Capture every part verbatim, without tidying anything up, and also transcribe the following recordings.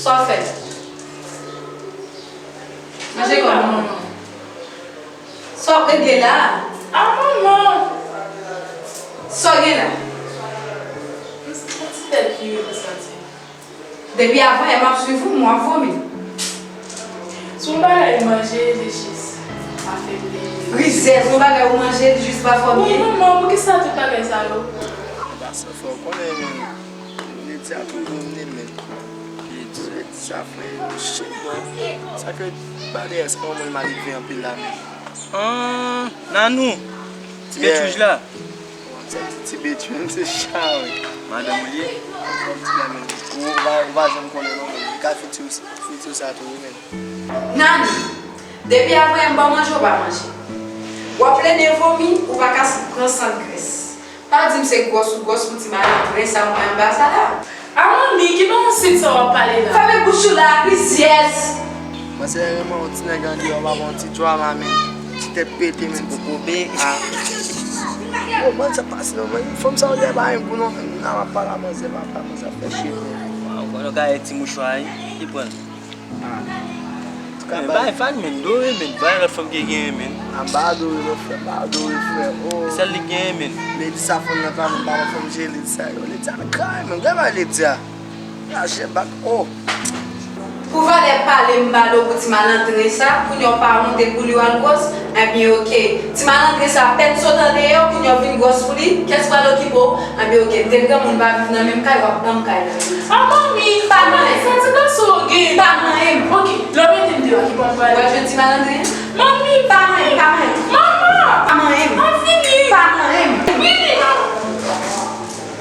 Sa w fè? Manje kò manman. Sa w regle la? A manman! Sa w gen la? M santi tèt pire m santi. Depi avan yè m ap swiv ou, m w ap vomi. Se yon bagay manje, li jis pa fè m peye. Rizèz, yon bagay ou manje, li jis pa fè w peye. Wi, manman, poukisa tout bagay sa yo? Sa fè w konnen, men. Ledi a toujou vini, men. Ledi sa fè shit, bro. Sa ke bagay sa pa mwen mal vin anpil la, men. An, Nanou. Ti bèt wouj la. Ti, ti bèt, menm se cha, wi. Madanm ou li ye? Ou pa, ou pa janm konnen, non, men. Li ka fiti, fiti sa tou, wi, men. Nanou, depi avan yè m ba w manje, ou pa manje. W ap plede vomi, ou pa ka pran sant grès. Pa di m se gwòs ou gwòs pou ti malandren sa mwen anba sa la. A manmi, ki non sit sa w ap pale la? Fèmen bouch ou la, rizyèz! Mwen se renmen yon ti nèg andeyò, pa yon ti drama, men. Ti tèt pete, men. Ti kokobe. A. Yo, ban sa pase non, men. Fanm sa yo dèyè pa menm kou non, men. Nan m ap pale a manzè, pa pale a manzè, ap fè shit, men. Waw, ou konnen w ka ye ti mouchwa, wi. Ki pran l? Ah. Men bay fan, men, dore, men, bay lòt fanm ki genyen, men. Ah, m pa adore non, frè, m pa adore, frè. Oh. Sèl li genyen, men. Ledi sa fanm nan pa, m pa wè fanm je Ledi sa yo. Ledi a kay, men, gade bay Ledi a. Rache bak, oh. Pou valè pale m ba l pou ti malandren sa, kounye a w pa wonte pou li w al gwòs, ebyen, oke. Ti malandren sa apèn sot andeyò, kounye a w vin gwòs pou li, kiyès pral okipe w? Anben oke, m te granmoun pa viv nan menm kay, w ap ban m kay la. A manmi, pa manyen. Sa ti gason gen. Pa manyen m. Oke, lè w mete m deyò, ki bò m prale? W al jwenn ti malandren an. Manmi! Pa manyen m, pa manyen m. Manman! Pa manyen m. M ap vini. Pa manyen m. Vini non.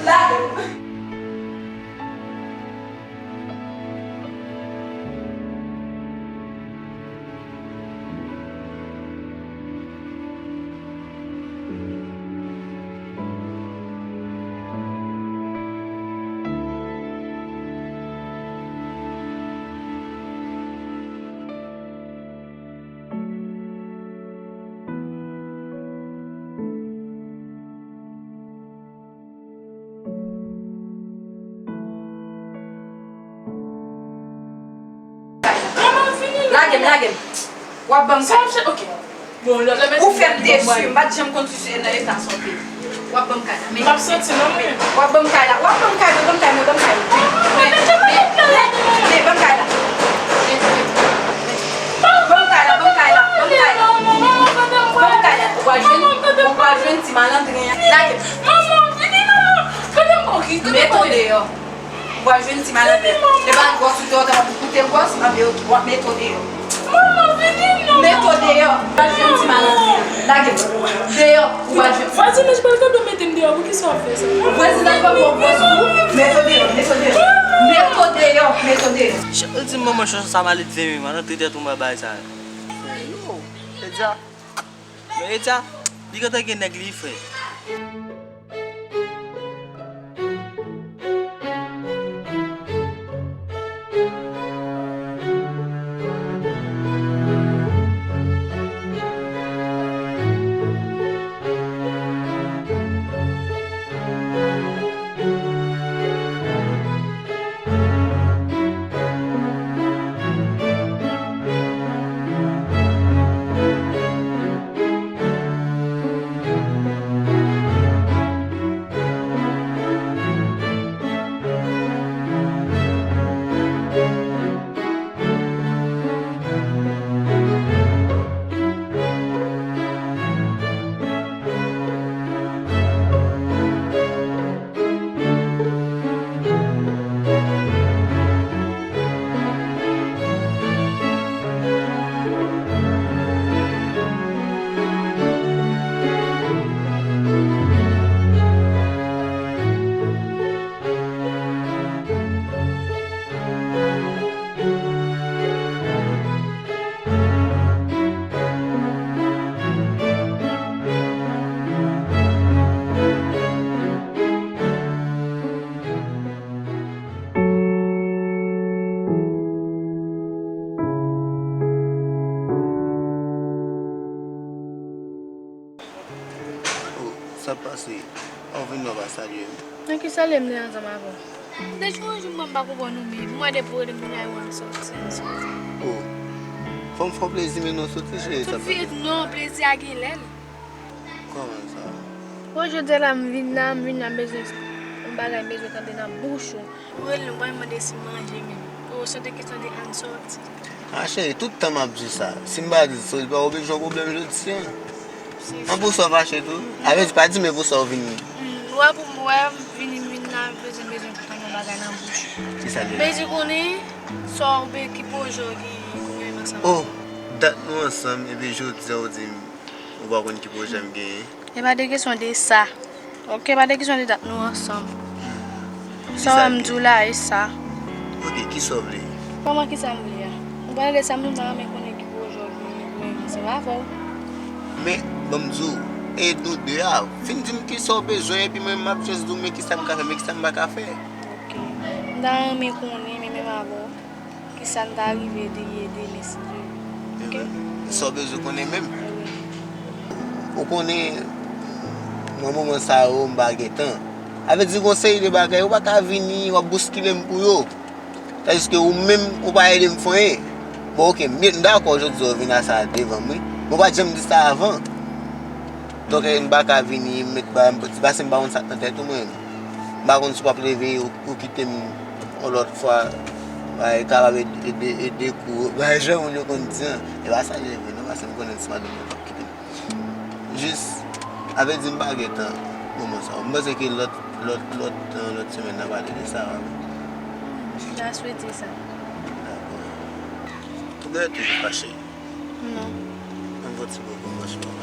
Lage m. Lage m, lage m. W ap ban m kay. Ou fè m desi, m pa t janm konn si se nan eta sa w te ye. W ap ban m kay la. Men, m ap santi non mwen. W ap ban m kay la. W ap ban m kay mwen, ban m kay mwen, ban m kay mwen. Men, men, men, men, ban m kay la. Men, men, men. Ban m kay la, ban m kay la, ban m kay la. Ban m kay la. Ou pral jwenn, ou pral jwenn ti malandren an. Lage m. Mete w deyò. Ou pral jwenn ti malandren. E pa gwòs ou te wè w ta pou koute gwòs, anben w ap mete w deyò. Manman, vini non. Mete w deyò. Ou pral jwenn ti malandren. Lage m. Deyò. Ou pral jwenn. Vwazin nan pral kanpe mete m deyò. Poukisa w ap fè sa? Vwazin nan kanpe w gwòs tou. Mete w deyò. Mete w deyò. Mete w deyò. Mete w deyò. Chak lè w di m manman chòch sa mal ete veye, man, nan tete tou mwen bay sa. Yo, Edya. Men Edya, li gentan gen nèg li, frè. Oh, sa pase? An vin nan pa salye m. Nan ki salye m te ansanm avè w? Depi yon jou mwen pa konprann ou menm. Mwen depi w rele m kounye a ou ann sòti, ann sòti. Oh. Fò m fè w plezi men nou sòti cheri. Tout fi non, plezi a gen lè l. Kòman sa? Bon, jodi a la m vin la, m vin la m bezwen yon bagay m bezwen tande nan bouch ou. Ou rele m, w pa mande si m manje menm. Ou se te kesyon de ann sòti. Ah cheri, tout tan m ap di sa. Si m pa di sa, li pa oblije yon pwoblèm jodi a. An pou sa w fache tou? A vle di pa di men pou sa w vini. Ou wè pou m wè m vini m vin la bezwen bezwen kontan yon bagay nan bouch. Kisa l ye? Bezwen konnen sa w be ki pwojè w genyen pou menm ansanm. Oh, dat nou ansanm epi jodi a w di m ou pa konn ki pwojè m genyen. E pa de kesyon de sa. Ok, pa de kesyon de dat nou ansanm. Sa w wè m di w la e sa. Ok, kisa w vle? Kòman kisa m vle a? Ou pale de sa m di w m ta renmen konnen ki pwojè w genyen pou menm ansanm avè w. Men, ban m di w, e nou de a, fin di m kisa w bezwen epi mwen m ap just di w men kisa m ka fè, men kisa m pa ka fè. Ok. M ta renmen konnen men menm avè w. Kisa n ta rive di ye demen si Dye vle. Ok? Sa w bezwen konnen menm? Wi. Ou konnen, nan moman sa yo, m pa gen tan. A vle di, gon seri de bagay, ou pa ka vini, w ap bouskile m pou yo. Tandiske ou menm, ou pa ede m fè anyen. Bon, ok, m, m dakò jodi a w vin a sa devan m, wi. Men w pa t janm di sa avan. Donk, eh, m pa ka vini, m met ba, m, paske m pa konn sa k nan tèt ou, mwen. M pa konn si w p ap leve, ou, ou kite m yon lòt fwa, bay, kapab ede, ede, ede kou, bay, jan moun yo konn di an. E pa sa l ye vre, non, paske m konnen si madanm mwen p ap kite m. Jis, a vle di, m pa gen tan moman sa yo. M panse ke lòt, lòt, lòt, eh, lòt semèn, n a pale de sa. M ta swete sa. Dakò. Ou genlè toujou fache? Non. Ann fè yon ti bobo manch mwen.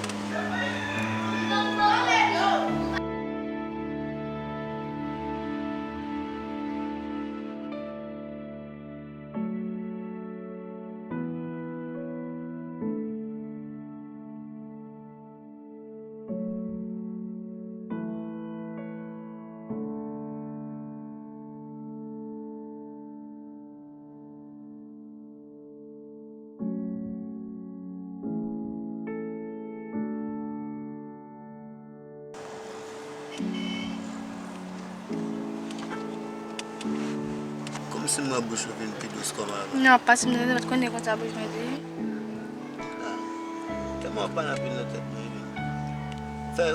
Kòmsi m wè bouch ou vin pi dous kòm avan. Non, paske m te konnen konsa bouch mwen te ye. Ah, tèlman w ap pale anpil nan tèt mwen, wi. Fè,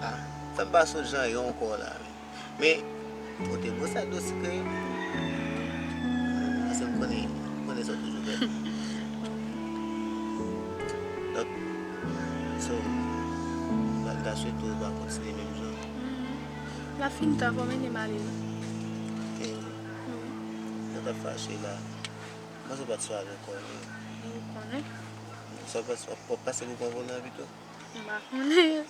ah, fè m pa sonje anyen ankò la, wi. Men, ou te bon sa dlo sikre. Paske m konnen, m konnen sa w toujou fè. Donk, so, m ta swete w va kontinye menm jan. M ap fin tan fò mennen m ale wi. Ok. Wi. Mwen t ap fache la. Mwen se pa t sou avèk ou, men. Ou konnen. Sa w pase, w ap pase pou pran volan pito? M pa konnen.